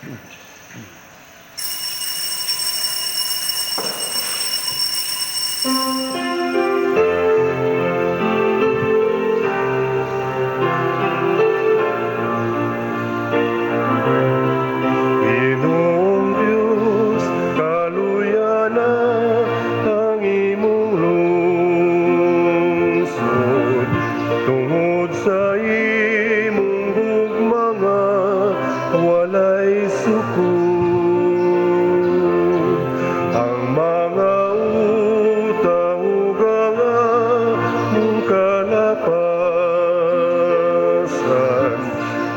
Ginoong Dios, kaluya na ang imong lungsod tungod sa imong gugma nga walay sukod. Ang mga utang ug ang among kalapasan,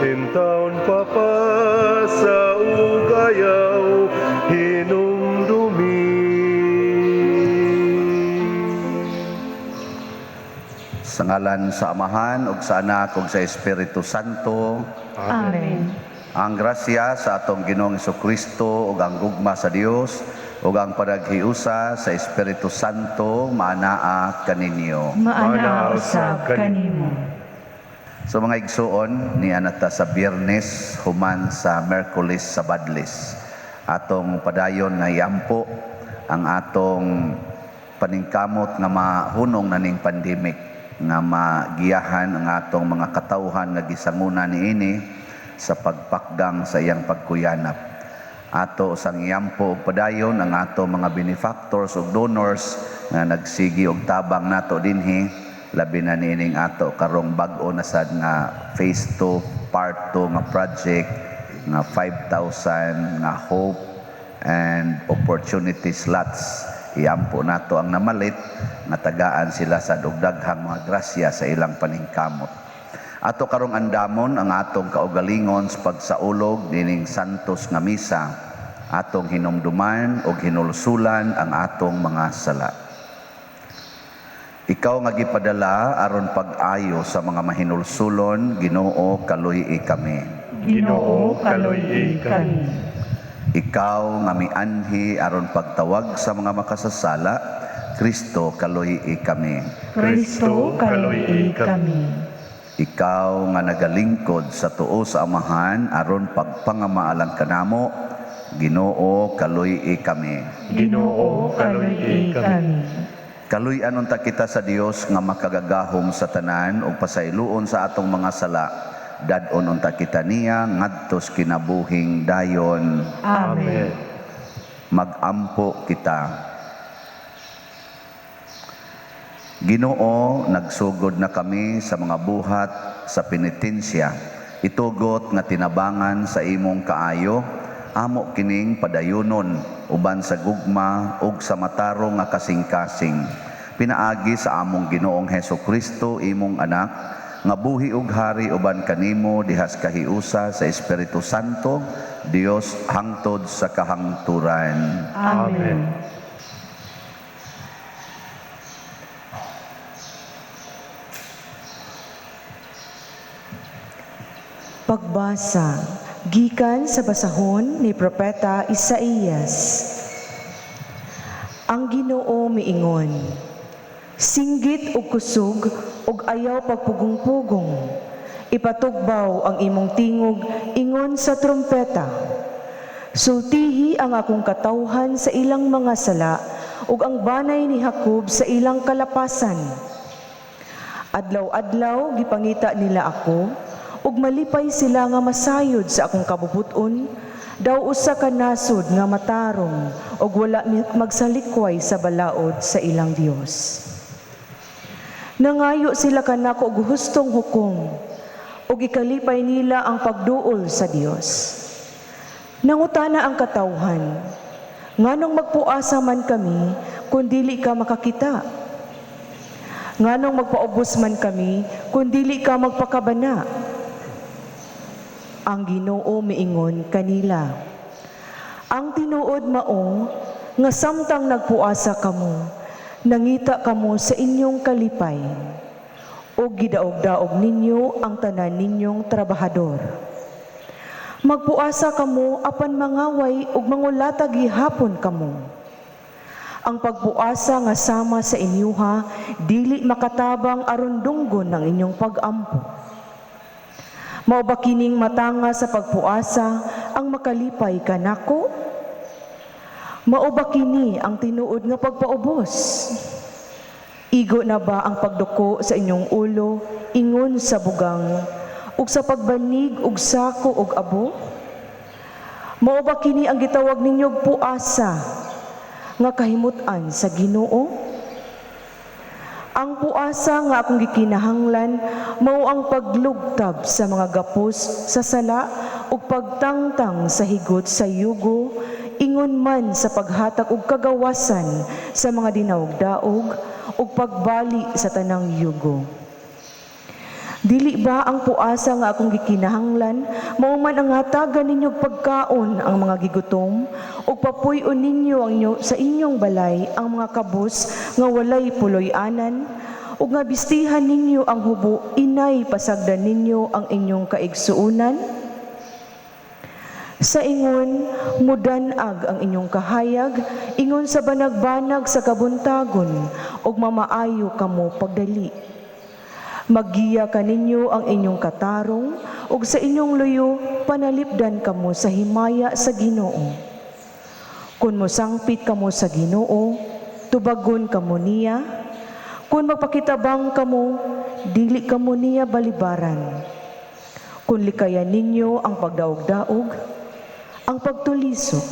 intawon papasa ug ayaw hinumdumi. Sa ngalan sa Amahan ug sa Anak ug sa Espiritu Santo. Amen. Ang grasya sa atong Ginoong Kristo ug ang gugma sa Dios ug ang panaghiusa sa Espiritu Santo maanaa kaninyo. Maanaa usab kanimo. So mga igsuon, niana ta sa Biyernes human sa Merkulis sa Badlis. Atong padayon nga iampo ang atong paningkamot nga mahunong na ning pandemic, nga magiyahan ang atong mga katawhan nga gisanguna niini sa pagpakgang sa iyang pagkuyanap. Ato sang iampo og padayon ang ato mga benefactors ug donors nga nagsigi og tabang nato dinhi, labi na niining ato karong bag-o na sad nga phase 2 part 2 nga project nga 5,000 nga hope and opportunity slots. Iampo nato ang namalit nga tagaan sila sa daghang mga grasya sa ilang paningkamot. Ato karong andamon ang atong kaugalingon sa pagsaulog nining santos nga misa. Atong hinumduman og hinulsulan ang atong mga sala. Ikaw nga gipadala aron pag-ayo sa mga mahinulsulon, Ginoo, kaluy-i kami. Ginoo, kaluy-i kami. Ikaw nga mianhi aron pagtawag sa mga makasasala, Kristo, kaluy-i kami. Kristo, kaluy-i kami. Ikaw nga nagalingkod sa tuo sa Amahan aron pagpangamaalang kanamo, Ginoo, kaluy-i kami. Ginoo, kaluy-i kami. Kaluy-an unta kita sa Dios nga makagagahom sa tanan ug pasayloon sa atong mga sala. Dad-on unta kita niya ngadtos kinabuhing dayon. Amen. Magampo kita. Ginoo, nagsugod na kami sa mga buhat sa penitensya. Itugot nga tinabangan sa imong kaayo, amo kining padayunon uban sa gugma ug sa matarong nga kasing-kasing. Pinaagi sa among Ginoong Heso Kristo, imong anak, nga buhi ug hari uban kanimo dihas kahiusa sa Espiritu Santo, Dios hangtod sa kahangturan. Amen. Pagbasa gikan sa basahon ni Propeta Isaías. Ang Ginoo miingon, singgit og kusog ug ayaw pagpugong-pugong. Ipatugbaw ang imong tingog ingon sa trumpeta. Sultihi ang akong katawhan sa ilang mga sala ug ang banay ni Jacob sa ilang kalapasan. Adlaw-adlaw gipangita nila ako ug malipay sila nga masayod sa akong kabubut-on, daw usa ka nasod nga matarong ug wala magsalikway sa balaod sa ilang Dios. Nangayo sila kanako og hustong hukom ug ikalipay nila ang pagduol sa Dios. Nangutana ang katawhan, nganong magpuasa man kami kun dili ka makakita? Nganong magpaubos man kami kun dili ka magpakabana? Ang Ginoo miingon kanila, ang tinuod mao nga samtang nagpuasa kamo, nangita kamo sa inyong kalipay, ug gidaog-daog ninyo ang tanan ninyong trabahador. Magpuasa kamo apan mangaway ug mangulatag gihapon kamo. Ang pagpuasa nga sama sa inyuha dili makatabang aron dunggon ang inyong pag-ampo. Mao ba kining matanga sa pagpuasa ang makalipay kanako? Mao ba kini ang tinuod nga pagpaubos? Igo na ba ang pagduko sa inyong ulo ingon sa bugang ug sa pagbanig og sako og abo? Mao ba kini ang gitawag ninyog puasa nga kahimut-an sa Ginoo? Ang puasa nga akong gikinahanglan mao ang paglugtab sa mga gapos sa sala ug pagtangtang sa higot sa yugo, ingon man sa paghatag og kagawasan sa mga dinawog-daog ug pagbali sa tanang yugo. Dili ba ang puasa nga akong gikinahanglan mao man ang hatagan ninyo og pagkaon ang mga gigutom ug papuy-on ninyo ang inyo sa inyong balay ang mga kabus nga walay puloy-anan ug nga bistihan ninyo ang hubo, inay pasagdan ninyo ang inyong kaigsuonan? Sa ingon, mudan-ag ang inyong kahayag, ingon sa banag-banag sa kabuntagon, ug mamaayo kamo pagdali. Maggiya kaninyo ang inyong katarong, ug sa inyong luyo panalipdan kamo sa himaya sa Ginoo. Kung mosangpit kamo sa Ginoo, tubagon kamo niya. Kung magpakitabang kamo, dili kamo niya balibaran. Kung likayan ninyo ang pagdaog-daog, ang pagtulisok,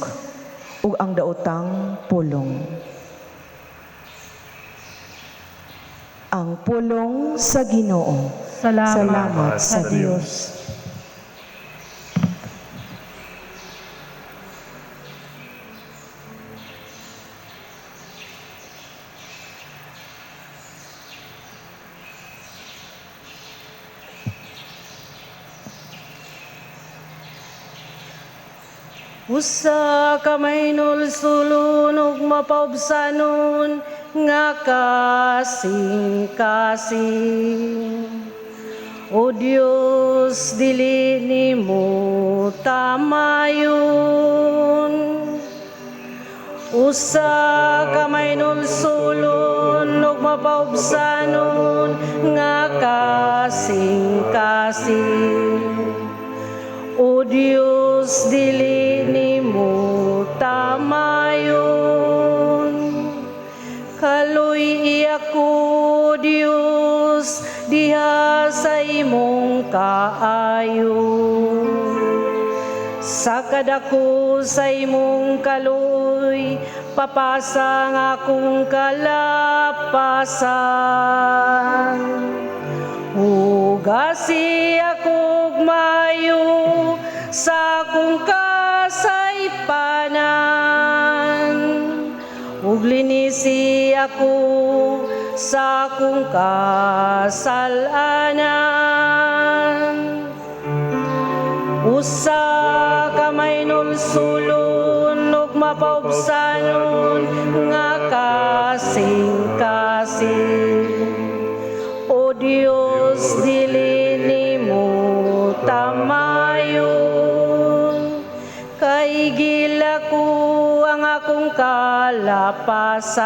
ug ang daotang pulong. Ang pulong sa Ginoo. Salamat, Salamat sa sa Dios. Dios. Usa ka mahinulsulon ug mapaubsanon nga kasing-kasing. O Dios, dili nimo tamayon. Usa ka mahinulsulon ug mapaubsanon nga kasing-kasing. O Dios, dili nimo tamayon. Kaluy ako, Dios, diha sa imong kaayo. Sa kadako sa imong kaluoy, papasa ang akong kalapasan. Hugasi akog mayo sa akong kasaypanan. Ug linisi ako sa akong kasalanan. Usa ka mahinulsulon ug mapaubsanon nga kasing-kasing. O Dios, dili nimo tamayon. Kay gila ko ang akong kalapasan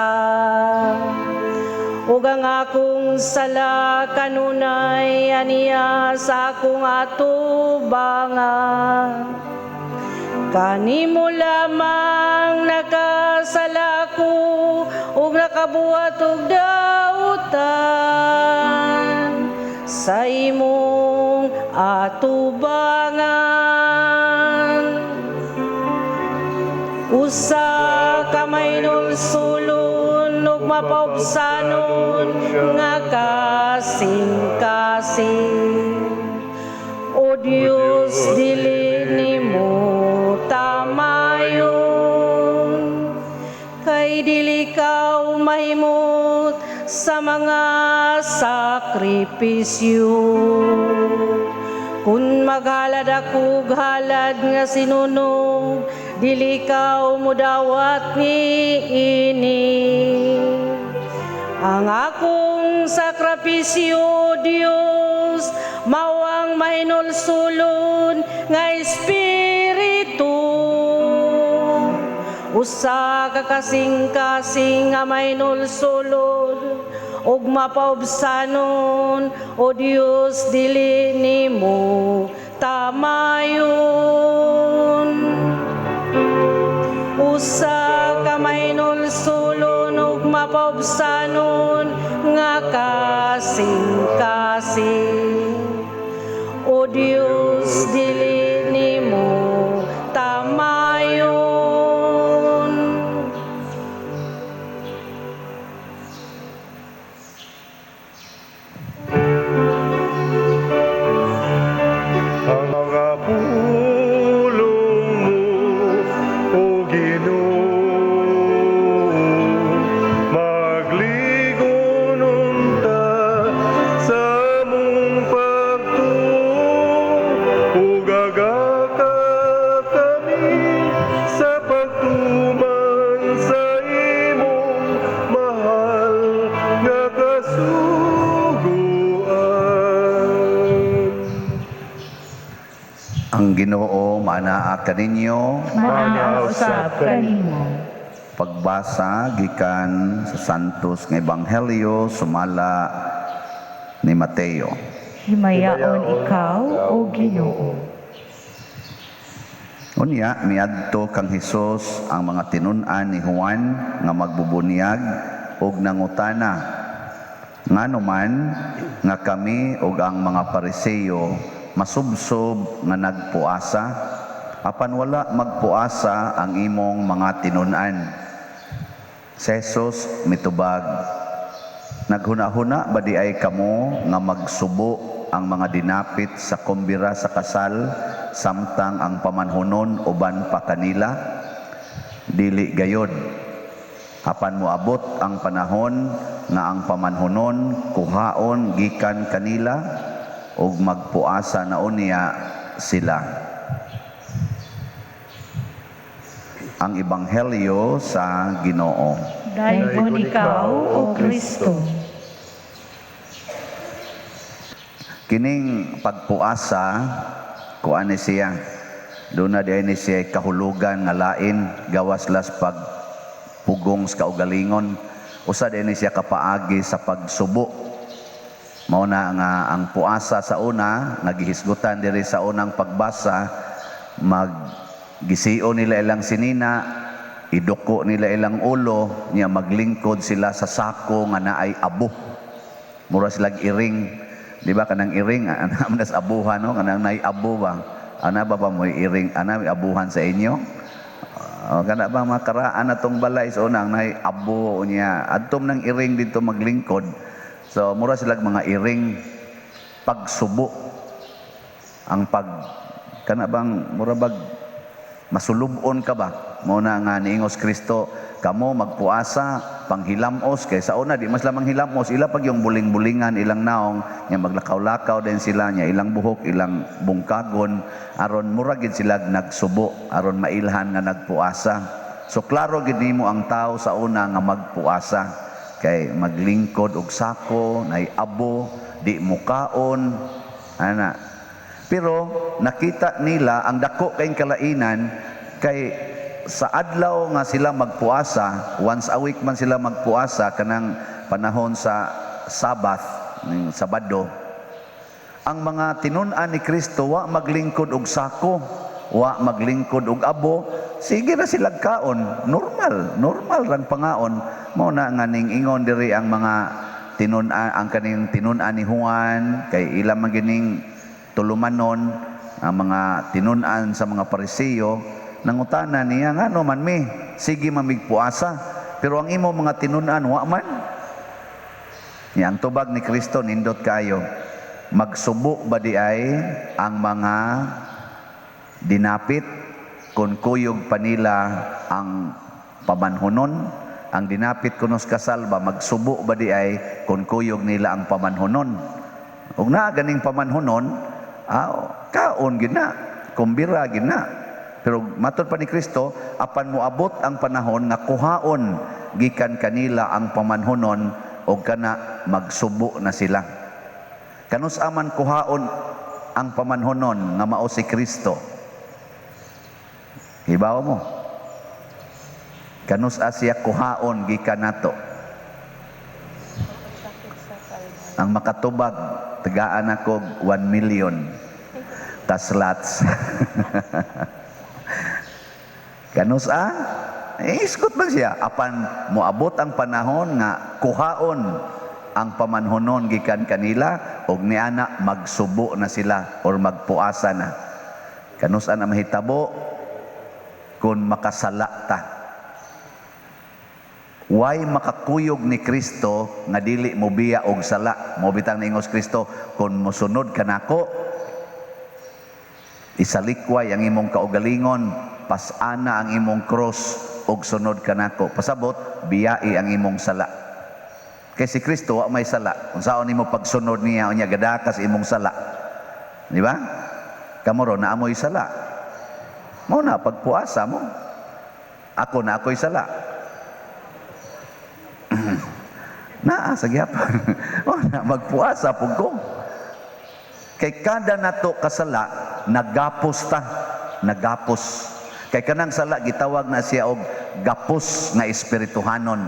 ug ang akong sala kanunay aniya sa akong atubangan. Kanimo lamang nakasala ko ug nakabuhat og dautan sa imong atubangan. Usa ka mahinulsulon ug mapaubsanon nga kasing-kasing. O Dios, dili nimo tamayon. Kay dili ka mahimot sa mga sakripisyo. Kung maghalad ako halad nga sinunog, dili ka mudawat niini. Ang akong sakripisyo, Dios, mao ang mahinulsulon nga espiritu. Usa ka kasing-kasing nga mahinulsulon ug mapaubsanon, o Dios, dili nimo tamayon. Usa ka mahinulsulon ug mapaubsanon nga kasing-kasing. O Dios, dili nimo tamayon. Ang mga pulong mo, O Ginoo, magligon unta sa among pagtuo, ug agaka kami sa pagtuman sa imong mahal nga kasuguan. Ang Ginoo maanaa kaninyo. Maanaa usab kanimo. Pagbasa gikan sa Santos nga Ebanghelyo sumala ni Mateo. Himayaon ikaw, O Ginoo. Unya miadto kang Hesus ang mga tinun-an ni Juan nga magbubunyag ug nangutana, ngano man nga kami ug ang mga Pariseo masubsob nga nagpuasa, apan wala magpuasa ang imong mga tinun-an? Si Jesus mitubag, naghuna-huna ba di ay kamo nga magsubo ang mga dinapit sa kumbira sa kasal samtang ang pamanhunon uban pa kanila? Dili gayod. Apan moabot ang panahon nga ang pamanhunon kuhaon gikan kanila ug magpuasa na unya sila. Ang Ebanghelyo sa Ginoo. Daygon ikaw, O Kristo. Kining pagpuasa, kuan ni siya. Doon na diay ni siya kahulugan nga lain, gawas las pagpugong sa kaugalingon. Usa diay ni siya kapaagi sa pagsubo. Mao na nga ang puasa sa una, nagihisgutan diri sa unang pagbasa, maggisio nila ilang sinina, iduko nila ilang ulo, niya maglingkod sila sa sako nga naay abo. Mura silag iring. Di ba kanang iring, ana man sa abuhan, no? Kanang naay abo ba? Ana ba ba mo'y iring, ana may abuhan sa inyo? Kana ba mga karaan na tong balay sa unang naay abo niya. Adtom ng iring dito maglingkod. So mura silag mga iring pagsubo. Ang pag kana bang mura bag masulubon ka ba? Mao na nga niingos Kristo, kamo magpuasa panghilamos kay sa una di mas lamang hilamos, ila pag yung buling-bulingan ilang naong nya maglakaw-lakaw din sila nya ilang buhok ilang bungkagon aron mura gid sila nagsubo aron mailhan nga nagpuasa. So klaro gid nimo ang tao sa una nga magpuasa kay maglingkod og sako nay abo di mukaon ana. Pero nakita nila ang dako kay kalainan kay sa adlaw nga sila magpuasa, once a week man sila magpuasa kanang panahon sa Sabath, ning Sabado. Ang mga tinun-an ni Kristo wa maglingkod og sako, wa maglingkod og abo, sige ra sila kaon, normal, normal rang pangaon. Mao na nga ning ingon diri ang mga tinun-an, ang kaning tinun-an ni Juan kay ila man gining tulumanon ang mga tinun-an sa mga Pariseo. Nangutana niya, ngano man mi, sige mamigpuasa, pero ang imo mga tinun-an wa man. Niya ang tubag ni Kristo nindot kayo, magsubo ba di ay ang mga dinapit kun kuyog pa nila ang pamanhunon? Ang dinapit kunos kasal ba magsubo ba di ay kun kuyog nila ang pamanhunon? Ug naa ganing pamanhunon, kaon gid na, kumbira gid na. Pero matod pa ni Kristo, apan moabot ang panahon nga kuhaon gikan kanila ang pamanhunon og kana magsubo na sila. Kanus aman kuhaon ang pamanhunon nga mao si Kristo? Hibaw mo. Kanus siya kuhaon gikan nato? Ang makatubag, tagaan ako 1 million kaslats. Kanus a? Eh, isgot man siya apan moabot ang panahon nga kuhaon ang pamanhonon gikan kanila og niana magsubo na sila or magpuasa na. Kanus-a na mahitabo? Kung makasala ta. Way makakuyog ni Kristo nga dili mo biya og sala. Mao bitang niingon si Kristo, "Kung mosunod ka nako, isalikway ang imong kaugalingon, pasana ang imong cross ug sunod ka nako." Pasabot, biyai ang imong sala. Kay si Kristo wa may sala. Unsaon nimo pagsunod niya unya gadakas imong sala? Di ba? Kamo ro naa moy sala. Mao na pagpuasa mo. Ako na ako'y sala. Naa sa gyapon. Mao na magpuasa pug ko. Kay kada nato kasala, nagapos ta, nagapos. Kay kanang sala gitawag na siya og gapos nga espirituhanon,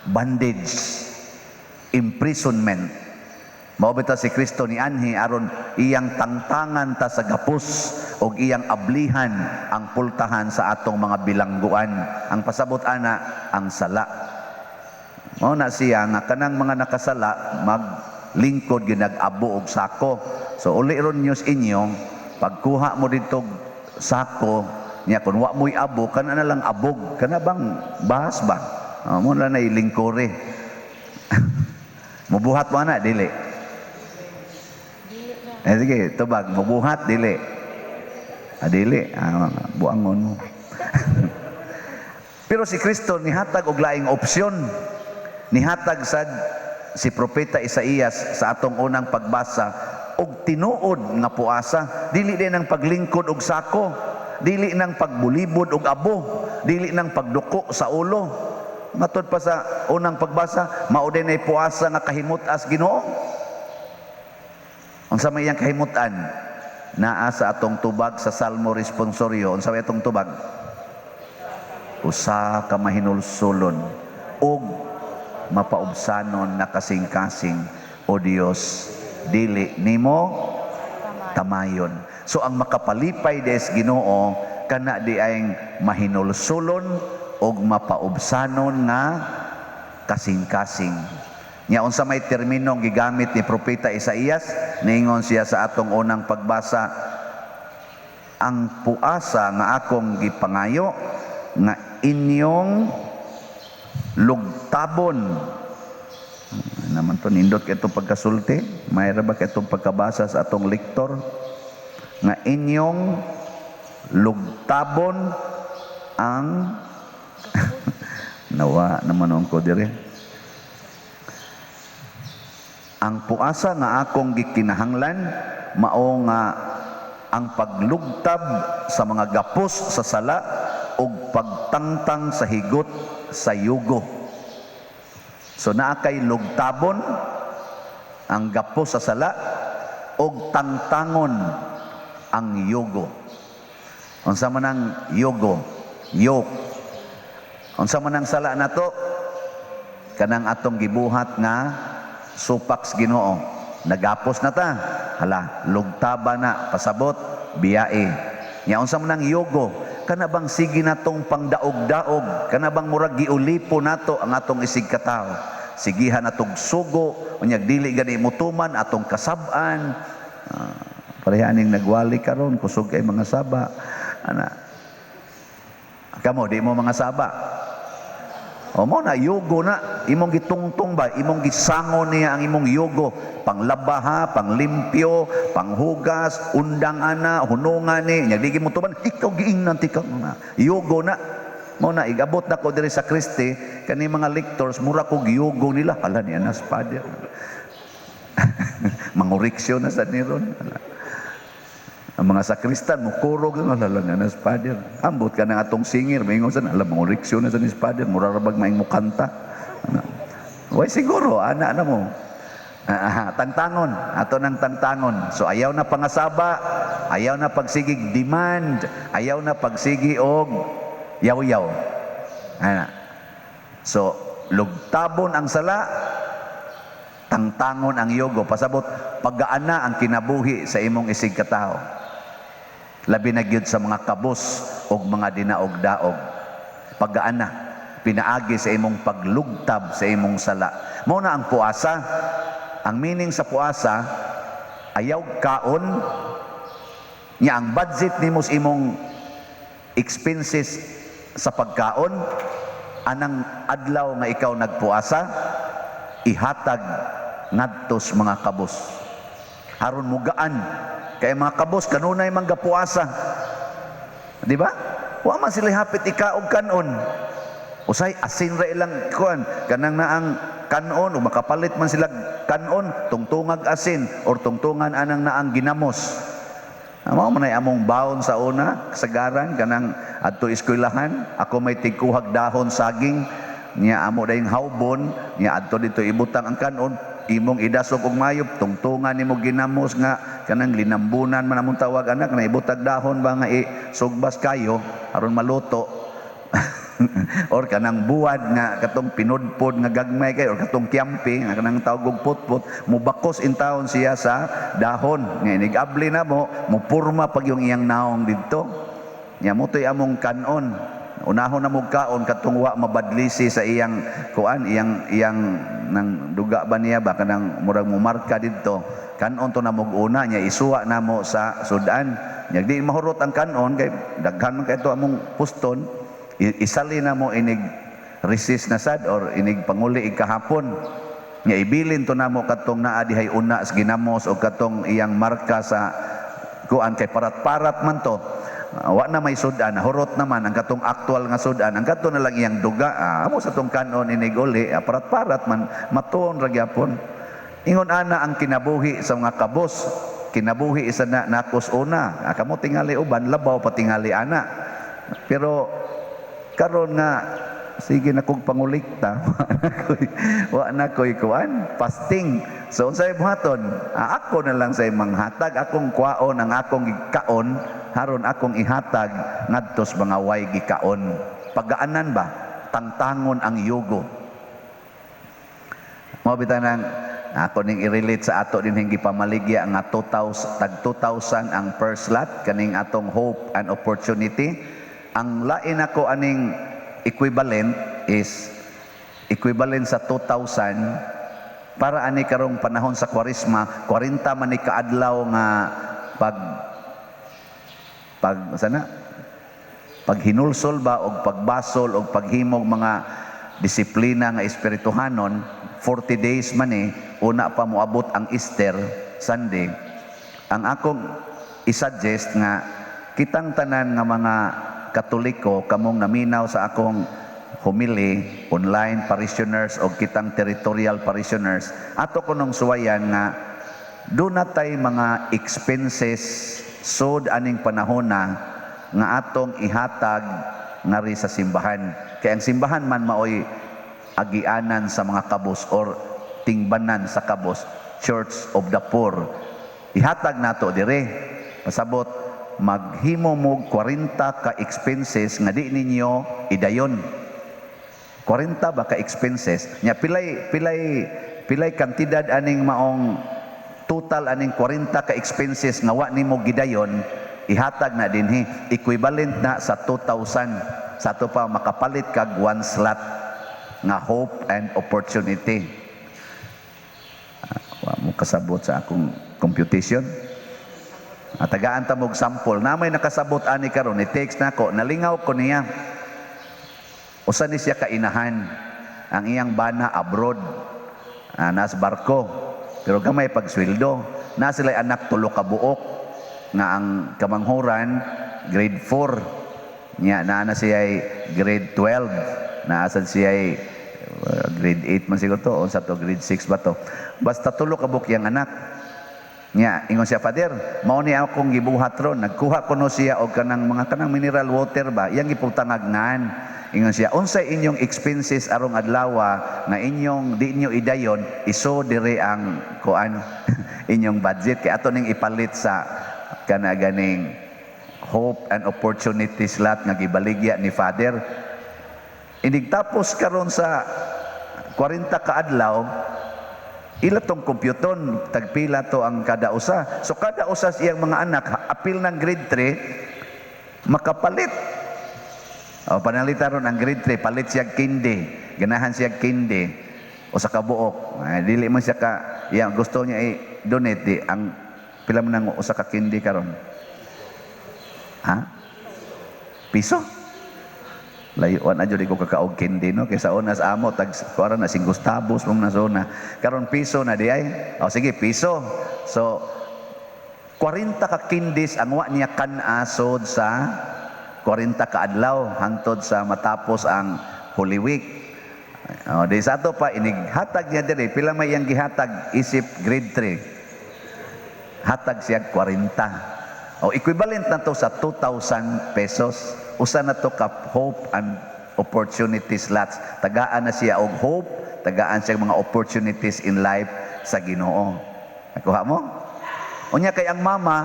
bondage, imprisonment. Mao bitaw si Kristo ni anhi aron iyang tangtangan ta sa gapos og iyang ablihan ang pultahan sa atong mga bilangguan. Ang pasabot ana ang sala. Mao na siya nga kanang mga nakasala maglingkod ginag-abo og sako. So uli ron news inyo, pagkuha mo dito sako niya, kun wa mo'y abo, kana na lang abog, kana bang bahas ba? Mo na na lingkore. Mubuhat mo na dili? Eh sige, tubag, mubuhat dili? Ah, dili. Ah, buangon mo. Pero si Kristo nihatag og laing opsyon. Nihatag sad si Propeta Isaías sa atong unang pagbasa og tinuod nga puasa, dili din ang paglingkod og sako, dili nang pagbulibod og abo, dili nang pagduko sa ulo. Matod pa sa unang pagbasa, mao din ay puasa nga kahimut-as Ginoo. Unsa may iyang kahimutan? Naa sa atong tubag sa Salmo responsorio. Unsa may atong tubag? Usa ka mahinulsulon ug mapaubsanon nga kasing-kasing, o Dios, dili nimo tamayon. So ang makapalipay des Ginoo kana di ay mahinulsulon ug mapaubsanon nga kasing-kasing. Nya unsa may terminong gigamit ni Propeta Isaías? Niingon siya sa atong unang pagbasa, ang puasa nga akong gipangayo nga inyong lugtabon. Naman to nindot kay itong pagkasulti, mayra ba kay itong pagkabasa sa atong lektor nga inyong lugtabon ang nawa naman ang ko dire. Ang puasa nga akong gikinahanglan mao nga ang paglugtab sa mga gapos sa sala ug pagtangtang sa higot sa yugo. So naa kay lugtabon ang gapos sa sala ug tangtangon ang yugo. Unsa man ang yugo? Yoke. Unsa man ang sala nato? Kanang atong gibuhat nga supak sa Ginoo. Nagapos na ta. Hala, lugtaba na, pasabot, biyae. Nya unsa man ang yugo? Kana bang sige natong pangdaog-daog? Kana bang murag giulipo nato ang atong isig katawo? Sigihan natong sugo, unyag dili gani mutuman atong kasab-an. Pareha aning nagwali karon kusog kay mga saba. Ana. Kamo di mo mga saba. O mo na yugo na imong gitungtong ba, imong gisango niya ang imong yugo, panglaba ha, panglimpyo, panghugas, undang ana, hunungan ni, nya di mo tuman, ikaw giingnan ti ka nga. Yugo na. Mo na igabot na ko diri sa Kristi kani mga lectors mura ko giyugo nila. Hala ni anas father. Manguriksyon na sa niron. Ang mga sakristan mukurog na hala ni anas father. Ambot ka ng atong singer, maingon sa alam manguriksyon na sa ni father, mura ra bag maing mukanta. Ana. Way siguro ana na mo. Tangtangon, ato nang tangtangon. So ayaw na pangasaba, ayaw na pagsigig demand, ayaw na pagsigi og yaw-yaw. Ana. So lugtabon ang sala, tangtangon ang yogo. Pasabot, pagaana ang kinabuhi sa imong isig katawo. Labi na gyud sa mga kabos og mga dinaog-daog. Pagaana pinaagi sa imong paglugtab sa imong sala. Mao na ang puasa. Ang meaning sa puasa, ayaw kaon nya. Ang budget nimo sa imong expenses sa pagkaon anang adlaw nga ikaw nagpuasa, ihatag ngadto sa mga kabos aron mugaan, kay mga kabos kanunay man gapuasa, di ba? Wa man sila hapit ikaog kanon. Usay asin ra ilang kuan, kanang naang kanon, o makapalit man sila kanon, tungtungag asin or tungtungan anang naang ginamos. Mao man ay among baon sa una, kasagaran kanang adto eskwelahan, ako may tigkuhag dahon saging niya, amo dayong hawbon niya, adto dito ibutang ang kanon, imong idasok og mayo, tungtungan nimo ginamos nga kanang linambunan man among tawag anak na ibutag dahon ba nga isugbas kayo aron maluto, or kanang buwad nga katong pinudpod nga gagmay kay, or katong kiyampi nga kanang tawag og putput, mubakos intawon siya sa dahon nga inig-abli na mo, mupurma pag yung iyang naong didto nya. Motoy among kanon, unahon na mo kaon katong wa mabadlisi sa iyang kuan, iyang iyang nang duga ba niya ba, kanang murag mumarka didto. Kanon to na mog una nya, isuwa namo sa sudan nya. Di mahurot ang kanon kay daghan man kay ito among puston. Isali na mo inig recess na sad or inig panguli ikahapon nya, ibilin to namo katong naa dihay una sa ginamos o katong iyang marka sa kuan, kay parat-parat man to. Wa na may sudan, hurot naman ang katong actual nga sudan, ang kato na lang iyang duga. Amo sa tong kanon inig uli, parat-parat man, matuon ra gyapon. Ingon ana ang kinabuhi sa mga kabos, kinabuhi isa na nakos una. Kamo tingali uban labaw pa tingali ana. Pero karon nga sige na kog pangulikta, wa na koy kuan, fasting. So unsay buhaton? Ako na lang say manghatag akong kwaon, ang akong gikaon haron akong ihatag ngadto sa mga way gikaon. Pagaanan ba, tangtangon ang yugo. Mao bitaw nang ako ning i-relate sa ato din gipamaligya nga 2,000, tag 2,000 ang per slot kaning atong hope and opportunity. Ang lain ako aning equivalent is equivalent sa 2,000 para ani karong panahon sa Kwaresma, 40 man ni kaadlaw nga pag pag sana paghinulsol ba og pagbasol og paghimog mga disiplina nga espirituhanon. 40 days man eh, una pa moabot ang Easter Sunday. Ang akong isuggest nga kitang tanan nga mga Katoliko, kamong naminaw sa akong homily, online parishioners o kitang territorial parishioners, ato kunong suwayan nga duna tay mga expenses sod aning panahon na nga atong ihatag ngari sa simbahan, kay ang simbahan man maoy agianan sa mga kabos or tingbanan sa kabos, church of the poor. Ihatag nato dire. Pasabot, maghimo mo 40 ka expenses nga di ninyo idayon. 40 ba ka expenses nya? Pilay pilay pilay kantidad aning maong total aning 40 ka expenses nga wa nimo gidayon? Ihatag na dinhi, equivalent na sa 2,000 sa ato pa makapalit kag one slot nga hope and opportunity. Wa mo kasabot sa akong computation. Tagaan ta mog sample na may nakasabot ani karon, ni text nako, nalingaw ko niya. Usa ni siya kainahan, ang iyang bana abroad, nas barko pero gamay pagsweldo na. Sila anak tulo ka buok nga ang kamanghuran grade 4 niya, naa na siya ay grade 12, naa sad siya ay grade 8 man siguro to, unsa to, grade 6 ba to. Basta tulo ka buok yang anak nya. Ingon siya, "Father, mao ni akong gibuhat ron." Nagkuha kuno siya og kanang mga kanang mineral water ba, iyang giputangagnan. Ingon siya, "Unsay inyong expenses arong adlaw nga inyong di inyo idayon, iso dire ang kuan, inyong budget, kay ato ning ipalit sa kana ganing hope and opportunities slot nga gibaligya ni Father." Inig tapos karon sa 40 ka adlaw, ila tong kompyuton, tagpila to ang kada usa. So kada usa sa iyang mga anak, apil ng grade 3, makapalit. O panalita ron ang grade 3 palit siya candy, ganahan siya candy o sa kabuok. Ay, dili man siya ka iya gusto niya i-donate di ang pila man ang usa ka candy karon? Ha? Piso? Layuan na jud ko kakaog candy, no, kaysa una sa amo tag kuara na 5 tabos mong nasuna. Karon piso na di ay. O sige, piso. So 40 ka candies ang wa niya kan-asod sa 40 ka adlaw hangtod sa matapos ang Holy Week. O, di sa ato pa inighatag niya diri, pila may iyang gihatag isip grade 3? Hatag siya 40. O equivalent na to sa 2,000 pesos. Usa na to ka hope and opportunity slots. Tagaan na siya og hope, tagaan siya mga opportunities in life sa Ginoo. Nakuha mo? Unya kay ang mama,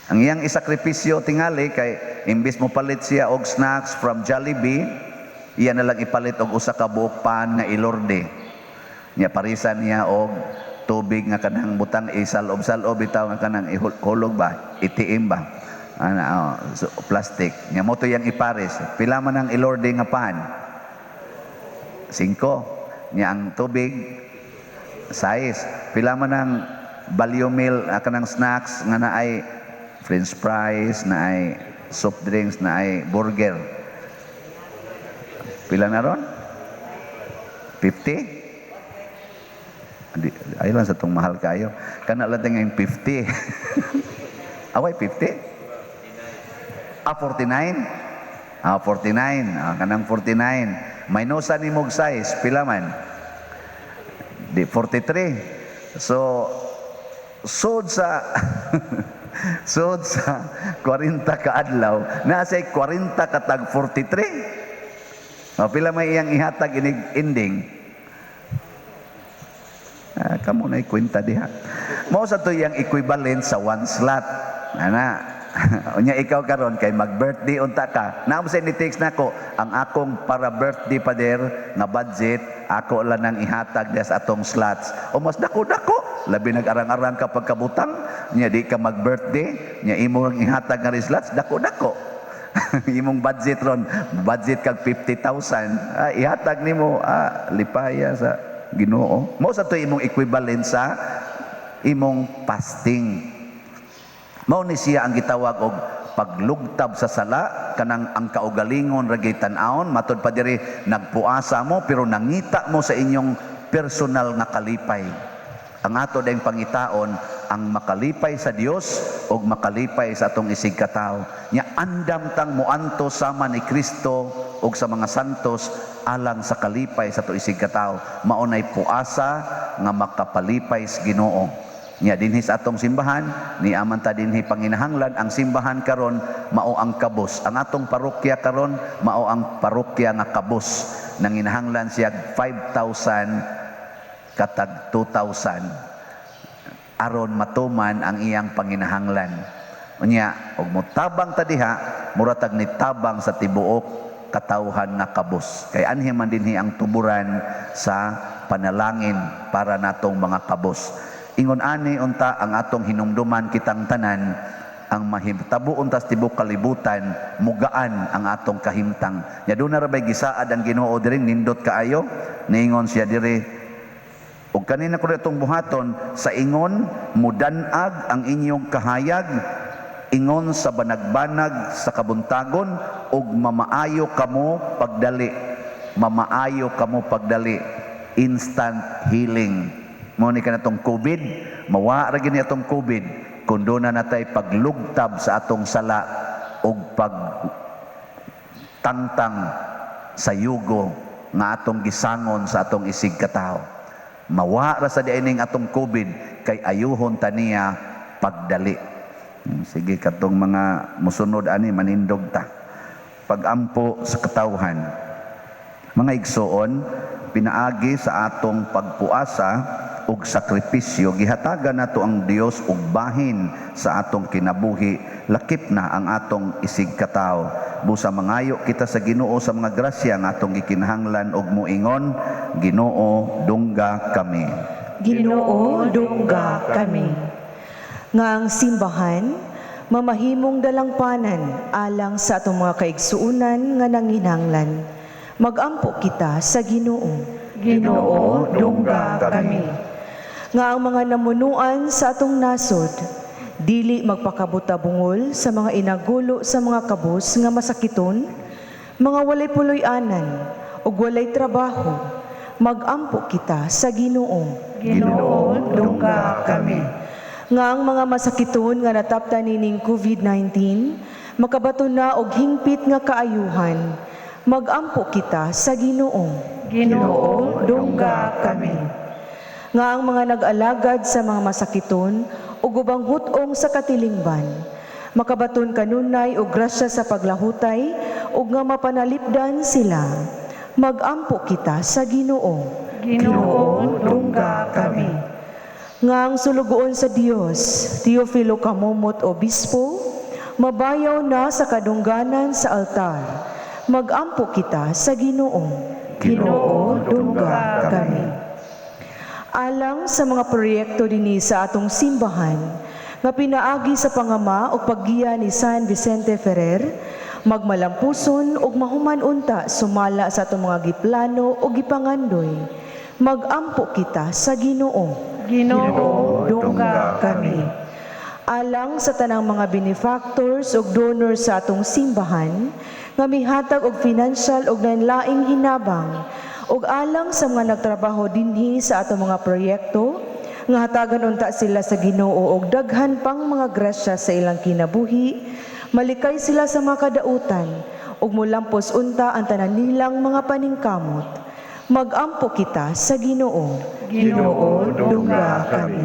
ang iyang isakripisyo tingali kay imbis mo palit siya og snacks from Jollibee, iya na lang ipalit og usa ka buok pan nga Elorde. Nya parisan niya og tubig nga kanang butang isalob-salob bitaw nga kanang ihulog ba, itiim ba. Ana, oh, so, plastic. Nya mo to iyang ipares. Pila man ang Elorde nga pan? Singko. Nya ang tubig size. Pila man ang value meal kanang snacks nga naay french fries, naay soft drinks, naay burger? Pila na ron? 50? Ay lang sa itong mahal kayo. Kana lang yung 50. Away, 50? Ah, 49? Ah, 49. Ah, kanang 49. Minusa ni mog size, pila man? Di, 43. So, sud sa 40 ka adlaw, nasa 40 katag 43. O, pila may iyang ihatag inig ending? Ah, kamo na kwenta diha. Mao sa to iyang equivalent sa one slot. Ana. Unya ikaw karon kay mag-birthday unta ka. Naa sa ni text nako ang akong para birthday pader nga budget ako lang nang ihatag diha sa atong slots. O mas dako-dako, labi nag-arang-arang ka pagkabutang, nya di ka mag-birthday, nya imo ang ihatag nga slots dako-dako. Imong budget ron, budget kag 50,000, ihatag nimo lipaya sa Ginoo. Mao sa to imong equivalent sa imong fasting. Mao ni siya ang gitawag og paglugtab sa sala, kanang ang kaugalingon ra gyud tan-awon matud pa diri nagpuasa mo pero nangita mo sa inyong personal nga kalipay. Ang ato dayong pangitaon ang makalipay sa Dios ug makalipay sa atong isig katawo. Nya andam tang moanto sama ni Kristo ug sa mga santos alang sa kalipay sa atong isig katawo. Mao nay puasa nga makapalipay sa Ginoo. Nya dinhi sa atong simbahan, ni aman ta dinhi panginahanglan ang simbahan karon mao ang kabus. Ang atong parokya karon mao ang parokya nga kabus. Nanginahanglan siya 5,000 katag 2,000 aron matuman ang iyang panginahanglan. Unya, og motabang ta diha, mura tag nitabang sa tibuok katawhan nga kabus. Kay anhi man dinhi ang tuburan sa panalangin para natong mga kabus. Ingon ani unta ang atong hinumduman kitang tanan ang mahitabo unta sa tibuok kalibutan, mugaan ang atong kahimtang. Nya doon na ra bay gisaad ang Ginoo diri, nindot kaayo, niingon siya diri, ug kanina ko itong buhaton sa ingon mudanag ang inyong kahayag ingon sa banagbanag sa kabuntagon ug mamaayo kamo pagdali, mamaayo kamo pagdali, instant healing. Mo ni kanatong COVID, mawa ra gyud ni atong COVID kun doon na natay paglugtab sa atong sala ug pag tangtang sa yugo nga atong gisangon sa atong isig katawo. Mawa ra sa diining atong COVID kay ayuhon ta niya pagdali. Sige, katong mga musunod ani manindog ta. Pagampo sa katawhan. Mga igsoon, pinaagi sa atong pagpuasa ug sakripisyo, gihatagan nato ang Dios og bahin sa atong kinabuhi, lakip na ang atong isig katawo. Busa mangayo kita sa Ginoo sa mga grasya nga atong gikinahanglan og moingon, Ginoo, dungga kami. Ginoo, dungga kami. Nga ang simbahan Mamahimong dalangpanan alang sa atong mga kaigsuonan nga nanginahanglan. Magampo kita sa Ginoo. Ginoo, dungga kami. Nga ang mga namunuan sa atong nasod, dili magpakabutabungol sa mga inagulo sa mga kabus nga masakiton, mga walay puloy-anan ug walay trabaho, magampo kita sa Ginoo. Ginoo, dungga kami. Nga ang mga masakiton nga nataptan nining COVID-19, makabaton na og hingpit nga kaayuhan, magampo kita sa Ginoo. Ginoo, dungga kami. Nga ang mga nag-alagad sa mga masakiton ug ubang hut-ong sa katilingban, makabaton kanunay og grasya sa paglahutay ug nga mapanalipdan sila, magampo kita sa Ginoo. Ginoo, dungga kami. Nga ang sulugoon sa Dios, Teofilo Camomot Obispo, mabayaw na sa kadungganan sa altar, magampo kita sa Ginoo. Ginoo, dungga kami. Alang sa mga proyekto dinhi sa atong simbahan, nga pinaagi sa pangama ug paggiya ni San Vicente Ferrer, magmalampuson ug mahuman unta sumala sa atong mga giplano ug gipangandoy, magampo kita sa Ginoo. Ginoo, dungga kami. Alang sa tanang mga benefactors ug donors sa atong simbahan nga mihatag og financial ug lain-laing hinabang, ug alang sa mga nagtrabaho dinhi sa atong mga proyekto, nga hatagan unta sila sa Ginoo og daghan pang mga grasya sa ilang kinabuhi, malikay sila sa mga kadautan ug molampos unta ang tanan nilang mga paningkamot, magampo kita sa Ginoo. Ginoo, dungga kami.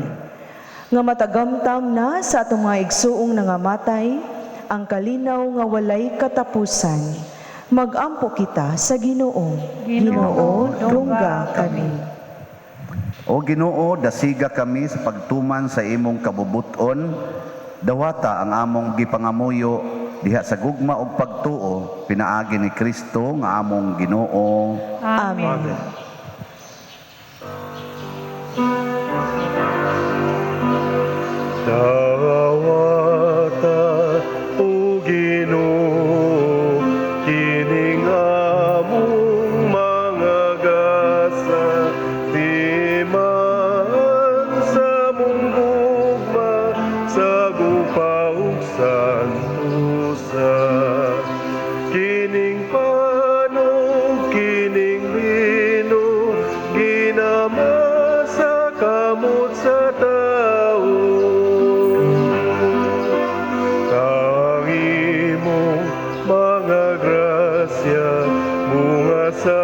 Nga matagamtam na sa atong mga igsuong nangamatay ang kalinaw nga walay katapusan, magampo kita sa Ginoo. Ginoo, dungga kami. O Ginoo, dasiga kami sa pagtuman sa imong kabubuton. Dawata ang among gipangamuyo diha sa gugma ug pagtuo pinaagi ni Kristo nga among Ginoo. Amen. Amen. Dawata, O Ginoo, kining among mga gasa, timaan sa among gugma, sa gupa ug santusa. Kining pan ug kining bino, ginama sa kamot sa tao. Ang imong mga grasya, bunga sa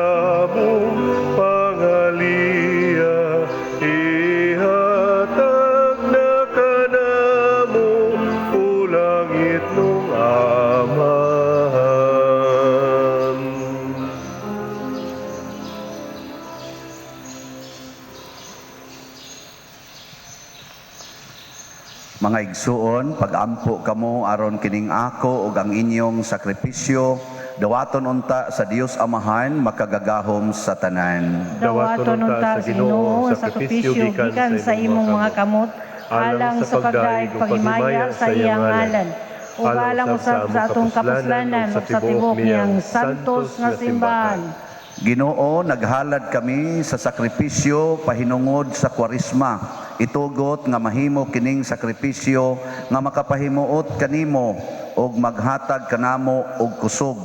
among pangaliya, ihatag na kanamo, o langitnong Amahan. Mga igsuon, pagampo kamo aron kining ako ug ang inyong sakripisyo dawaton unta sa Dios Amahan makagagahom sa tanan. Dawaton unta sa Ginoo ang sakripisyo gikan sa imong mga kamot, alang sa pagdaig paghimaya sa iyang ngalan, ug alang usab sa atong kapuslanan ug sa tibuok niyang santos nga simbahan. Ginoo, naghalad kami sa sakripisyo pahinungod sa Kwaresma. Itugot nga mahimo kining sakripisyo nga makapahimuot kanimo ug maghatag kanamo og kusog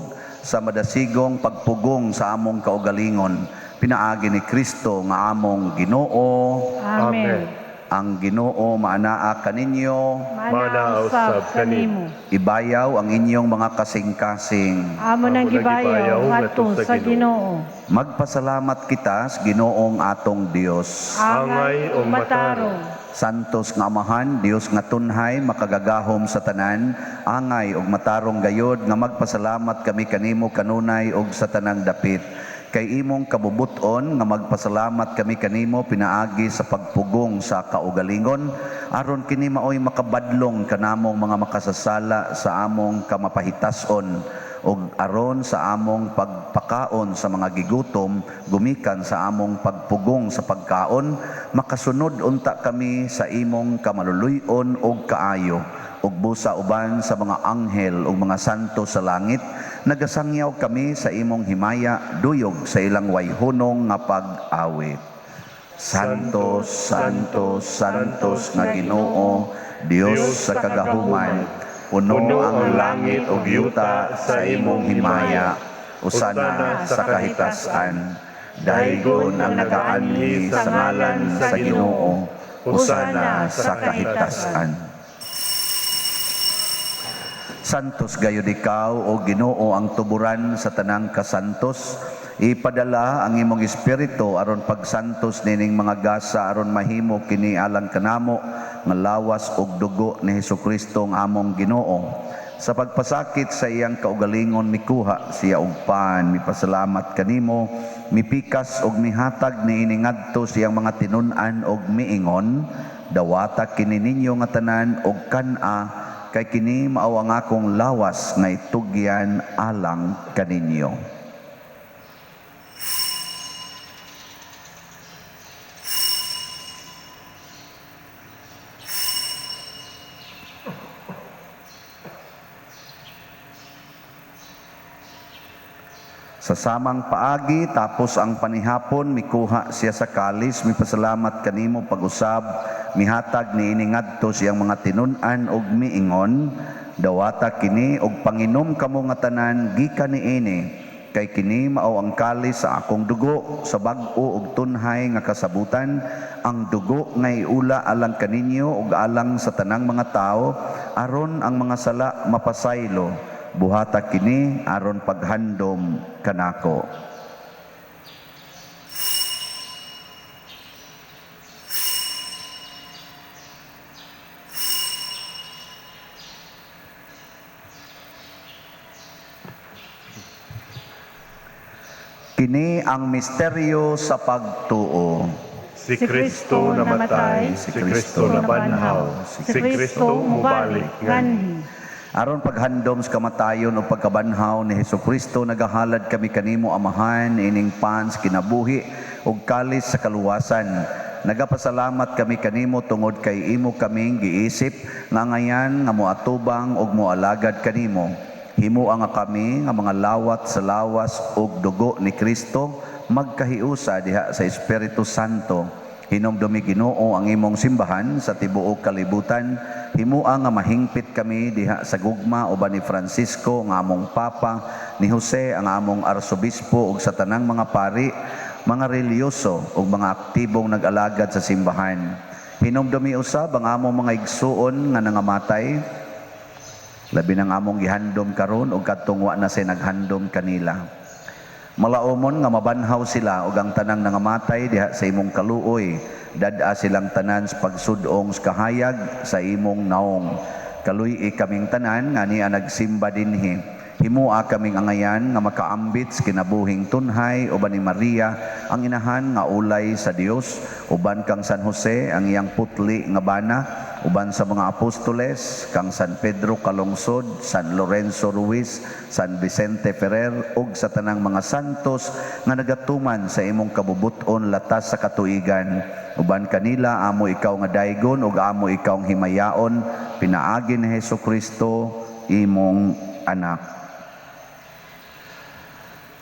sa madasigong pagpugong sa among kaugalingon. Pinaagi ni Kristo nga among Ginoo. Amen. Ang Ginoo maanaa kaninyo. Maanaa usab kanimo. Ibayaw ang inyong mga kasing-kasing. Amo nang gibayaw ngadto sa Ginoo. Magpasalamat kita sa Ginoong atong Dios. Angay ug matarong. Santos nga Amahan, Dios nga tunhay, makagagahom sa tanan, angay ug matarong gayod nga magpasalamat kami kanimo kanunay ug sa tanang dapit. Kay imong kabubuton nga magpasalamat kami kanimo pinaagi sa pagpugong sa kaugalingon, aron kini maoy makabadlong kanamong mga makasasala sa among kamapahitason. Ug aron sa among pagpakaon sa mga gigutom gumikan sa among pagpugong sa pagkaon, makasunod unta kami sa imong kamaluluy-on ug kaayo. Ug busa uban sa mga anghel ug mga santo sa langit, nagasangyaw kami sa imong himaya duyog sa ilang wayhunong nga pag-awit. Santos, Santos, Santos nga Ginoo, Dios sa kagahuman, puno ang langit ug yuta sa imong himaya, usana sa kahitasan. Daygon ang nagaanhi sa ngalan sa Ginoo, usana sa kahitasan. Santos gayud ikaw, o Ginoo, ang tuburan sa tanang kasantos. Ipadala ang imong espiritu aron pagsantos nining mga gasa aron mahimo kini alang kanamo nga lawas ug dugo ni Hesukristo ang among Ginoo. Sa pagpasakit sa iyang kaugalingon mikuha siya og pan, mipasalamat kanimo, mipikas og mihatag niini ngadto siyang mga tinun-an og miingon, dawata kini ninyo nga tanan og kan-a, kay kini mao ang akong lawas nga itugyan alang kaninyo. Sa samang paagi, tapos ang panihapon, mikuha siya sa kalis, mipasalamat kanimo pag-usab, mihatag niini ngadto siyang mga tinun-an og miingon, dawata kini og panginom kamo nga tanan gikan niini, kay kini mao ang kalis sa akong dugo sa bag-o og tunhay nga kasabutan, ang dugo nga iula alang kaninyo ug alang sa tanang mga tawo, aron ang mga sala mapasaylo. Buhata kini aron paghandom kanako. Kini ang misteryo sa pagtuo. Si Kristo namatay, si Kristo nabanhaw, si Kristo mubalik nganhi. Aron paghandom sa kamatayon o pagkabanhaw ni Hesukristo, nagahalad kami kanimo, Amahan, ining pan sa kinabuhi ug kalis sa kaluwasan. Nagapasalamat kami kanimo tungod kay imo kaming giisip nga ngayan nga moatubang ug moalagad kanimo. Himoa nga kami nga mga lawat sa lawas ug dugo ni Kristo magkahiusa diha sa Espiritu Santo. Hinumdumi, Ginoo, ang imong simbahan sa tibuok kalibutan. Himoa nga mahingpit kami diha sa gugma uban ni Francisco nga among Papa, ni Jose ang among Arsobispo ug sa tanang mga pari, mga relihiyoso ug mga aktibong nag-alagad sa simbahan. Hinumdumi usab ang among mga igsuon nga nangamatay, labi nang among gihandom karon ug kadtong wa na say naghandom kanila. Malaomon nga mabanhaw sila ug ang tanang nangamatay diha sa imong kaluoy, dad-a silang tanan sa pagsudong sa kahayag sa imong naong. Kaluy-i kaming tanan nga niya nagsimba dinhi. Himoa kaming angayan nga makaambit sa kinabuhing tunhay uban ni Maria ang inahan nga ulay sa Dios, uban kang San Jose ang iyang putli nga bana, uban sa mga apostoles kang San Pedro Calungsod, San Lorenzo Ruiz, San Vicente Ferrer ug sa tanang mga santos nga nagatuman sa imong kabubut-on latas sa katuigan. Uban kanila amo ikaw nga daygon ug amo ikaw ang himayaon pinaagi ni Hesukristo imong anak.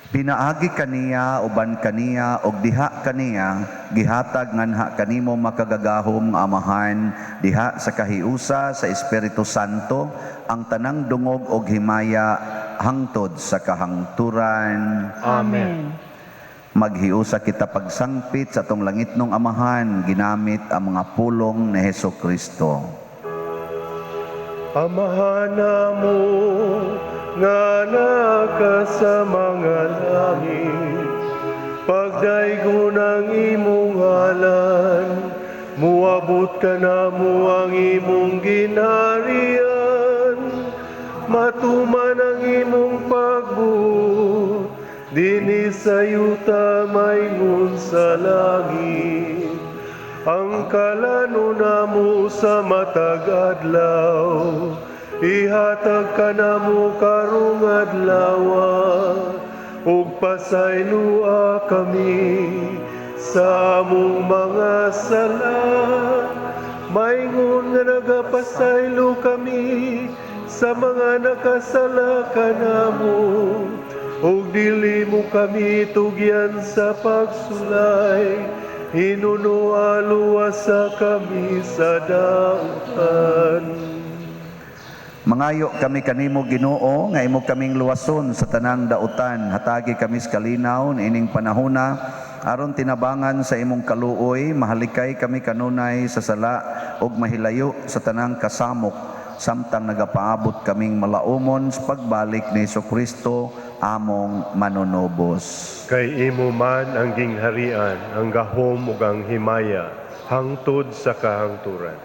Pinaagi kaniya, uban kaniya, og diha kaniya, gihatag nganha kanimo makagagahom nga Amahan, diha sa kahiusa sa Espiritu Santo, ang tanang dungog og himaya hangtod sa kahangturan. Amen. Maghiusa kita pagsangpit sa atong langitnong Amahan, ginamit ang mga pulong ni Hesukristo. Amahan namo nga naka sa mga langit, pagdaygon ang imong ngalan, muabot ka namo ang imong ginharian, matuman ang imong pagbuot, dinhi sa yuta maingon sa langit. Ang kalano namo sa matag adlaw, Ihatag kanamo karong adlaw ug pasayloa kami sa among mga sala, maingon nga nagapasaylo kami sa mga nakasala kanamo, ug dili mo kami tugyan sa pagsulay, hinunoa luwasa kami sa dautan. Mangayo kami kanimo, Ginoo, nga imo kaming luwason sa tanang dautan. Hatagi kami sa kalinaw niining panahona aron tinabangan sa imong kaluoy mahalikay kami kanunay sa sala ug mahilayo sa tanang kasamok samtang nagapaabot kaming malaumon sa pagbalik ni Kristo among manunubos. Kay imo man ang gingharian, ang gahom ug ang himaya, hangtod sa kahangturan.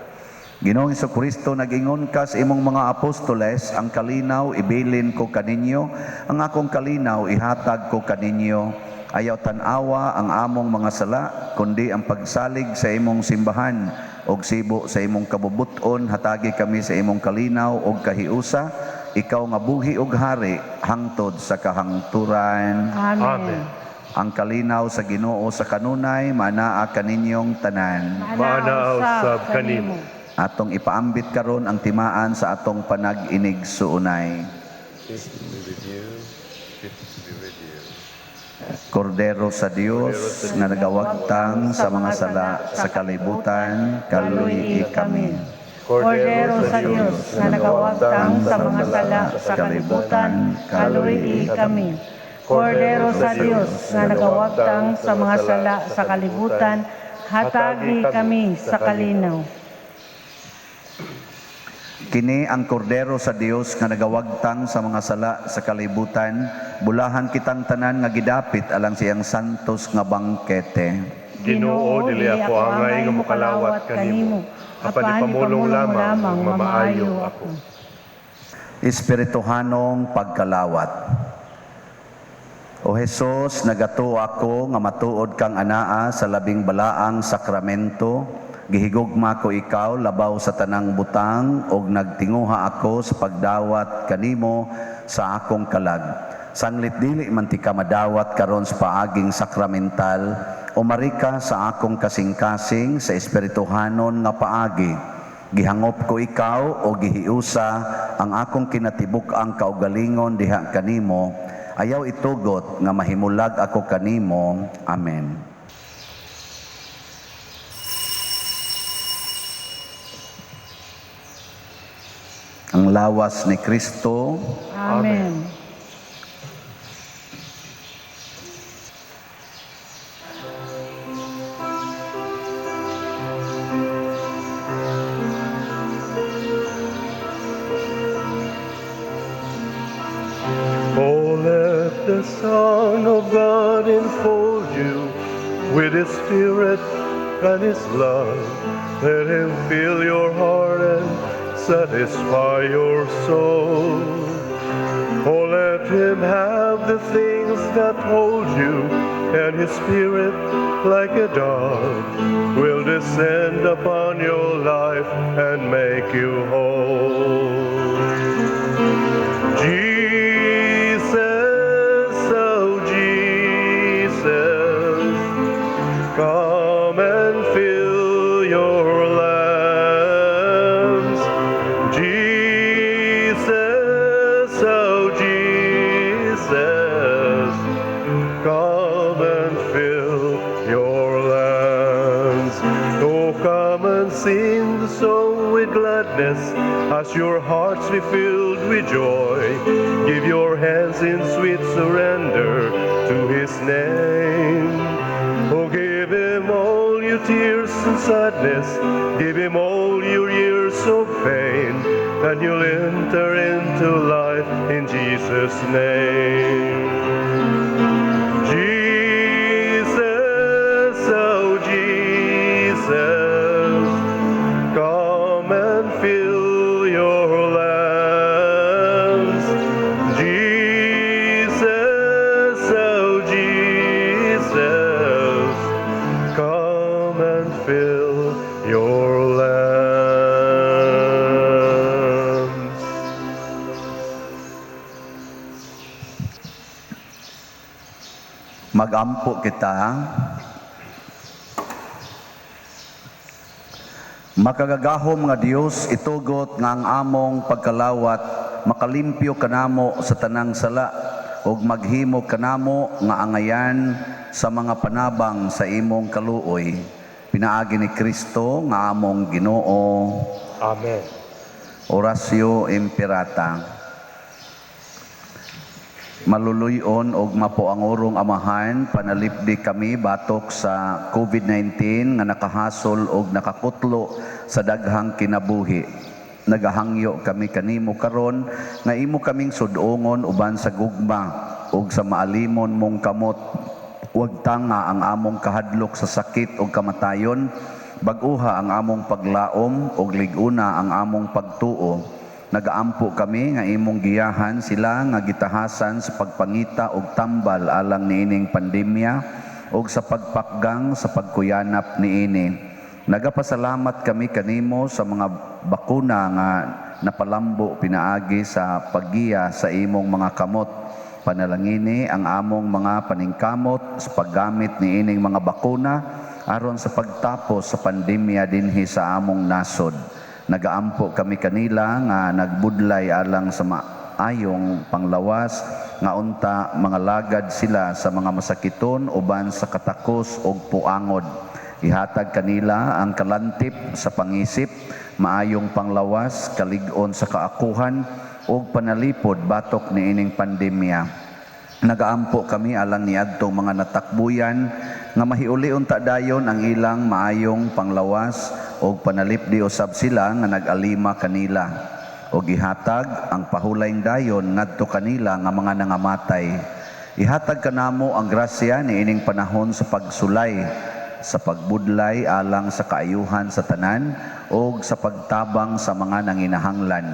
Ginoong Kristo, nag-ingon ka sa imong mga apostoles, "Ang kalinaw ibilin ko kaninyo, ang akong kalinaw ihatag ko kaninyo. Ayaw tan-awa ang among mga sala, kundi ang pagsalig sa imong simbahan ug sibo sa imong kabubuton, hatagi kami sa imong kalinaw ug kahiusa, ikaw nga buhi ug hari hangtod sa kahangturan." Amen. Amen. Ang kalinaw sa Ginoo sa kanunay maanaa kaninyong tanan. Maanaa usab kanimo. Atong ipaambit karon ang timaan sa atong panag-inigsuonay. Peace be with you. Peace be with you. Kordero sa Dios nga nagawagtang sa mga sala sa kalibutan, kaluy-i kami. Kordero sa Dios nga nagawagtang sa mga sala sa kalibutan, kaluy-i kami. Kordero sa Dios nga nagawagtang sa mga sala sa kalibutan, hatagi kami sa kalinaw. Kini ang Kordero sa Dios nga nagawagtang sa mga sala sa kalibutan, bulahan kitang tanan nga gidapit alang siyang santos nga bangkete. Ginoo, dili ako angay nga mokalawat kanimo, apan ipamulong lamang ug mamaayo ako. Espirituhanong pagkalawat. O Hesus, nagatuo ako nga matuod kang anaa sa labing balaang sakramento. Gihigugma ko ikaw labaw sa tanang butang ug nagtinguha ako sa pagdawat kanimo sa akong kalag. Sanglit dili man tika madawat karon sa paaging sakramental, umari ka sa akong kasing-kasing sa espirituhanon nga paagi. Gihangop ko ikaw o gihiusa ang akong kinatibuk-ang kaugalingon diha kanimo. Ayaw itugot nga mahimulag ako kanimo. Amen. Ang lawas ni Kristo. Amen. Oh, let the Son of God enfold you with His Spirit and His love. Let Him fill your heart and satisfy your soul. Oh, let Him have the things that hold you, and His Spirit, like a dove, will descend upon your life and make you whole. Jesus, oh Jesus, come and fill your lamps. Jesus, oh Jesus, come and fill your lamps. Oh, come and sing the song with gladness as your hearts be filled with joy. Give your hands in sweet surrender to His name. Oh, give Him all your tears and sadness. Give Him all your years of pain, and you'll enter into life in Jesus' name. Jesus, oh Jesus, come and fill your lamps. Jesus, oh Jesus, come and fill your lamps. Magampo kita. Makagagahom nga Dios, itugot nga ang among pagkalawat makalimpyo kanamo sa tanang sala ug maghimo kanamo nga angayan sa mga panabang sa imong kaluoy. Pinaagi ni Kristo nga among Ginoo. Amen. Oratio Imperata. Maluluyon og mapuangurong Amahan, panalipdi kami batok sa COVID-19 nga nakahasol og nakakutlo sa daghang kinabuhi. Nagahangyo kami kanimo karon nga imo kaming sudongon uban sa gugma ug sa maalimon mong kamot. Huwag tanga ang among kahadlok sa sakit ug kamatayon, bag-uha ang among paglaom ug lig-una ang among pagtuo. Nagaampo kami nga imong giyahan sila nga gitahasan sa pagpangita og tambal alang niining pandemya ug sa pagpakgang sa pagkuyanap niini. Nagapasalamat kami kanimo sa mga bakuna nga napalambo pinaagi sa paggiya sa imong mga kamot. Panalangini ang among mga paningkamot sa paggamit niining mga bakuna aron sa pagtapos sa pandemya dinhi sa among nasod. Nagaampo kami kanila nga nagbudlay alang sa maayong panglawas nga unta mga lagad sila sa mga masakiton uban sa katakos og puangod. Ihatag kanila ang kalantip sa pangisip, maayong panglawas, kalig-on sa kaakuhan ug panalipod batok niining pandemya. Nagaampo kami alang niadtong mga natakbuyan nga mahiuli unta dayon ang ilang maayong panglawas og panalipdi usab sila nga nag-alima kanila og ihatag ang pahulayng dayon ngadto kanila nga mga nangamatay. Ihatag kanamo ang grasya niining panahon sa pagsulay, sa pagbudlay alang sa kaayuhan sa tanan og sa pagtabang sa mga nanginahanglan.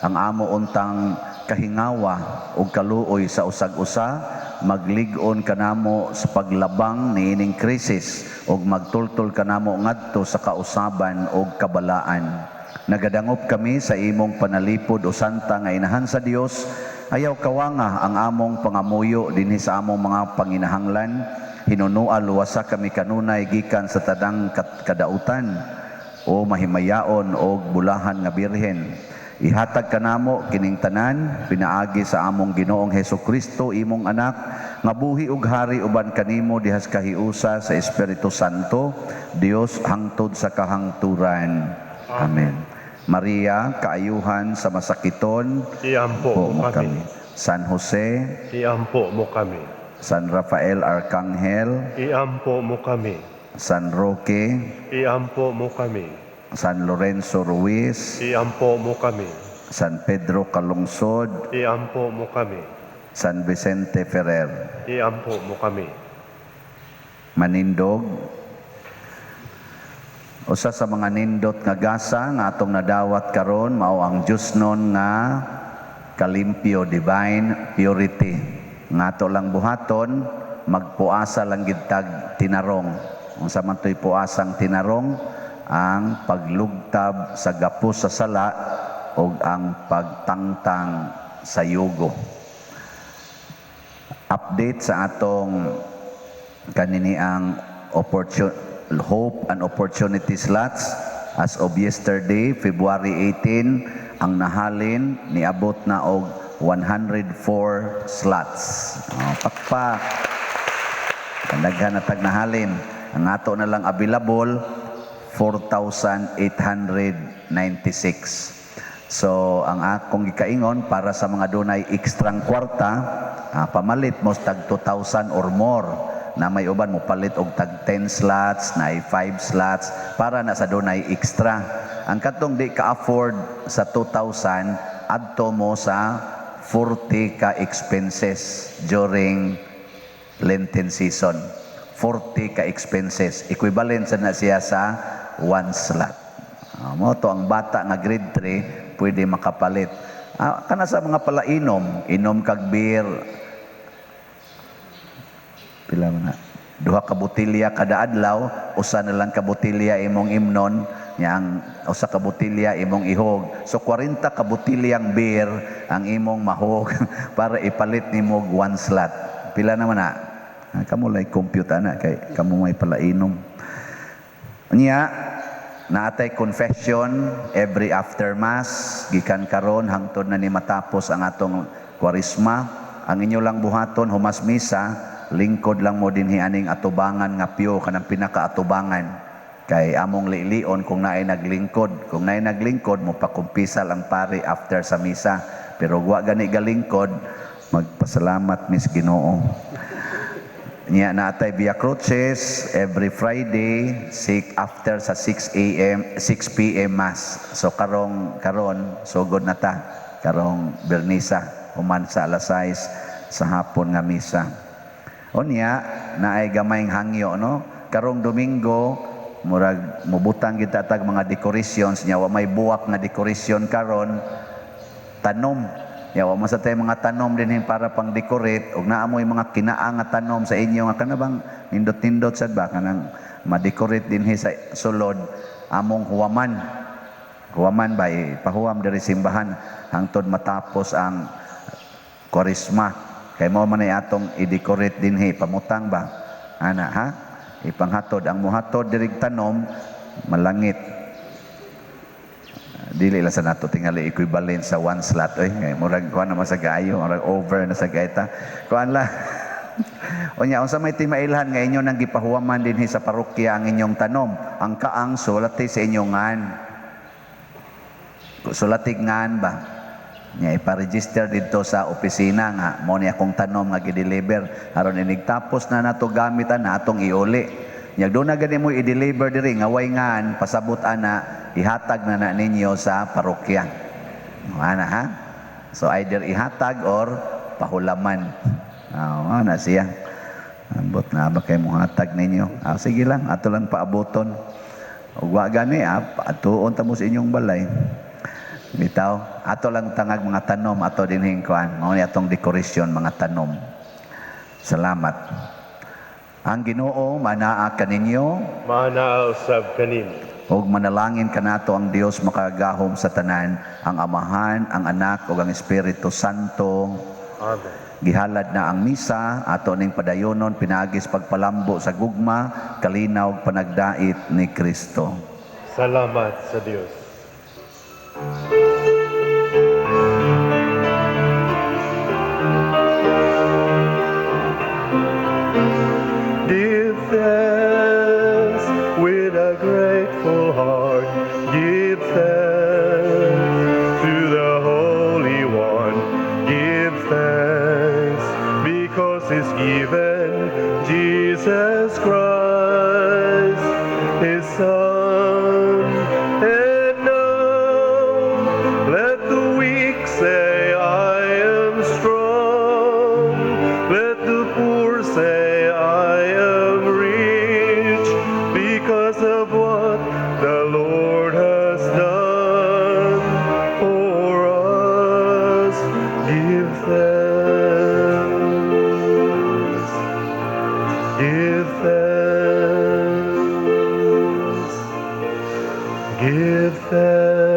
Ang amo untang kahingawa ug kaluoy sa usag-usa maglig-on kanamo sa paglabang niining krisis ug magtultol kanamo ngadto sa kausaban ug kabalaan. Nagadangop kami sa imong panalipod o santa nga inahan sa Dios. Ayaw kawanga ang among pangamuyo dinhi sa among mga panginahanglan. Hinunua luwasa kami kanunay gikan sa tanang kadautan o mahimayaon og bulahan nga birhen. Ihatag kanamo kining tanan pinaagi sa among Ginoong Hesukristo, imong anak, nga buhi ug hari uban kanimo dihas kahiusa sa Espiritu Santo, Dios hangtod sa kahangturan. Amen. Maria, kaayuhan sa masakiton, iampo mo kami. San Jose, iampo mo kami. San Rafael Arcangel, iampo mo kami. San Roque, iampo mo kami. San Lorenzo Ruiz, iampo mo kami. San Pedro Calungsod, iampo mo kami. San Vicente Ferrer, iampo mo kami. Manindog. Usa sa mga nindot nga gasa nga atong nadawat karon mao ang Diyosnon nga kalimpyo, divine purity. Nga ato lang buhaton, magpuasa lang gid tag tinarong. Unsa man to'y puasang tinarong? Ang paglugtab sa gapos sa sala o ang pagtangtang sa yugo. Update sa atong kanini ang Hope and Opportunity slots as of yesterday, February 18, ang nahalin niabot na og 104 slots. Oh, pakpak. Daghan na tag nahalin. Ang ato na lang available 4,896. So, ang akong gikaingon para sa mga dunay ekstrang kwarta, pamalit mo tag 2,000 or more. Na may uban mo palit og tag 10 slots, na 5 slots para na sa dunay extra. Ang katong di ka afford sa 2,000, adto mo sa 40 ka expenses during Lenten season. 40 ka expenses. Equivalent sa na siya sa 1 slot. Mo to ang bata nga grade 3 pwede makapalit. Kana sa mga palainom, inom kag beer, pila man na? Duha ka botelya kada adlaw, usa na lang ka botelya imong imnon, nya ang usa ka botelya imong ihog. So 40 ka botelyang beer ang imong mahog para ipalit nimo og 1 slot. Pila naman na? Ah, kamo lay compute ana kay kamo may palainom. Nya, naatay confession every after Mass gikan karon hangtod na ni matapos ang atong Kwaresma. Ang inyo lang buhaton humas misa, lingkod lang mo dinhi aning atubangan nga pew, kanang pinakaatubangan, kay among lilion kung naay naglingkod. Kung naay naglingkod, mo pakumpisal ang pari after sa misa. Pero wa gani galingkod, magpasalamat mis Ginoo. Nya, naatay Via Crucis every Friday 6 after sa 6 a.m. 6 p.m. Mass. So karong karon sugod na ta karong Biyernesa human sa alas 6 sa hapon nga misa. Unya, naay gamayng hangyo, no? Karong Domingo murag mubutang kita tag mga decorations nya. Wa may buwak nga decoration karon, tanom. Ya, wa man sa tay mga tanom dinhi para pang decorate, ug naa moy mga kinaa nga tanom sa inyo nga kana bang nindot-nindot sad ba, kanang ma-decorate dinhi sa sulod, among huwaman. Huwaman ba, ipahuwam diri simbahan hangtod matapos ang Kwaresma. Kay mao man ay atong i-decorate dinhi, pamutang ba? Ana ha? Ipanghatod ang muhatod diri tanom, malangit. Dili lang sa nato tingali equivalent sa one slot oy, kay murag kuan naman sa gayo, murag over na sa gaita kuan lang. Unya, unsa may timailhan nga inyo nang gipahuwaman dinhi sa parokya ang inyong tanom, ang kaang sulati sa inyong ngan, sulatig ngan ba nya, ipa-register didto sa opisina nga mo ni akong tanom nga gi-deliver, aron inig tapos na nato gamit ana, atong iuli. Nya doon na gani mo i-deliver diri nga way ngan, pasabot ana, ihatag na na ninyo sa parokya. Ana ha? So either ihatag or pahulaman. Ah, ana siya. Ambot na ba kay muhatag ninyo? Ah, sige lang, ato lang paaboton. Ug wa gani ah, atuon ta mo sa inyong balay. Bitaw, ato lang tangag mga tanom ato dinhing kuan. Mao ni atong dekorasyon, mga tanom. Salamat. Ang Ginoo manaa kaninyo. Maanaa usab kanimo. Ug manalangin kanato ang Dios makagagahom sa tanan, ang Amahan, ang Anak ug ang Espiritu Santo. Amen. Gihalad na ang misa, ato ning padayonon pinaagis pagpalambo sa gugma, kalinaw ug panagdait ni Kristo. Salamat sa Dios. Give thanks with a grateful heart. Give thanks to the Holy One. Give thanks because He's given Jesus Christ, His Son. And now let the weak say, "I am strong." Let the poor say, "I am rich," because of what the Lord has done for us. Give thanks. Give thanks. Give thanks.